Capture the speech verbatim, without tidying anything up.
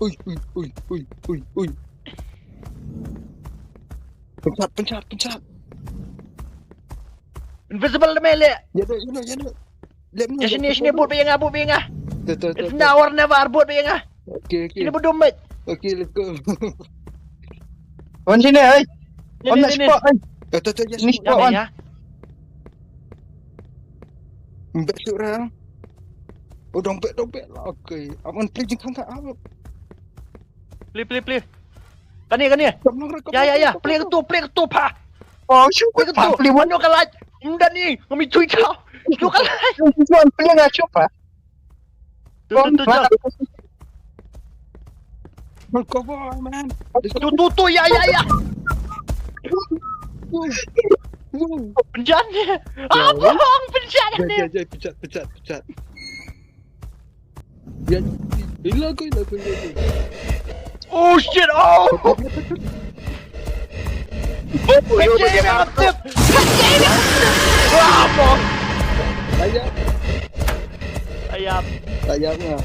Ui, ui, ui, ui, ui, ui. Pencet, pencet, pencet. Invisible da me le. Ya dah, ya dah, ya dah. Lep ni, ya sini, lep sini, ni. Bud ba ïa nga, bud ba ïa nga. Tuh, tuh, tuh, tuh. It's now or never, bud ba ïa nga. Okay, okay. Sini bud dum, mate. Okay, let's go. On sini, oi. Ni, on ni, the ni, spot, ni. Oi. Tuh, tuh, tuh, ya sini. Ni spot on. Mbet shuh rang. Oh, dong bet, dong bet lah. Okay. Aman play jingkhang ka awak. Play, play, play. Kane, kane. Ya, ya, ya. Play ketu, play ketu, pa. Oh, shu play ketu. Play. Ano ka light? Mdani, ngami tui kau. Shu ka light. Shu play nga shu pa. Tu, tu, tu, tu. Come on, man. Tu, tu, tu, ya, ya, ya. Penjan ni. Ah, bohong, penjan ni. Jai, jai, jai, pencet, pencet, pencet. Ya, ila ko, ila ko, ila ko. Oh shit, oh! Oh, yo, bagi apa? Wah, apa? Ayam. Ayam. Ayam lah.